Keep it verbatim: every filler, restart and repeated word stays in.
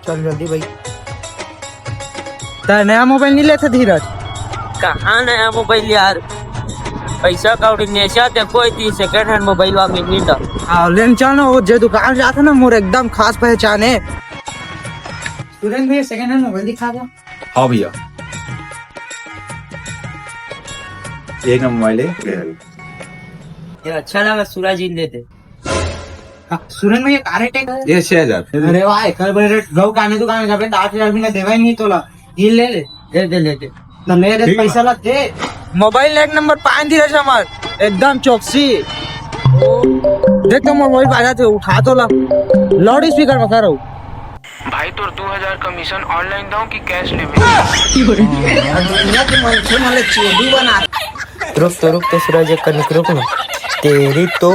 चल जल्दी भाई। त नया मोबाइल नहीं लेते धीरज? कहाँ नया मोबाइल यार, पैसा कौड़ी नेशा ते कोई दी सेकंड हैंड मोबाइल वा मिल नहीं था। हाँ, लेन चल ना, वो जे दुकान जाता ना, मोर एकदम खास पहचान है। सुरेंद्र भैया, सेकंड हैंड मोबाइल दिखा दो। हाँ भैया, ये ना मोबाइल है। ये अच्छा लगा, सूरज जी लेते। हाँ, सुरेंद्र भैया, का रेट है? ये छह हजार। अरे वाह, एकर बड़े रेट गऊ काने दुकान में जाबे, आठ हजार भी ना देवाई नहीं तोला। ये ले ले। दे दे, ले दे। तो ले दे, ठीक है। पैसा ला दे। मोबाइल एक नंबर पान धीरज हमर, एकदम चौकसी। देख तो मोर मोबाइल बाजा थे, उठा तो ला। लाउड स्पीकर में करो। भाई, तोर दू हजार कमीशन ऑनलाइन दऊं कि कैश लेबे? दुनिया के मनखे मन ले चोरी बना। रुक तो, रुक तो सूरज, एक कनिक रुक ना। तेरी तो।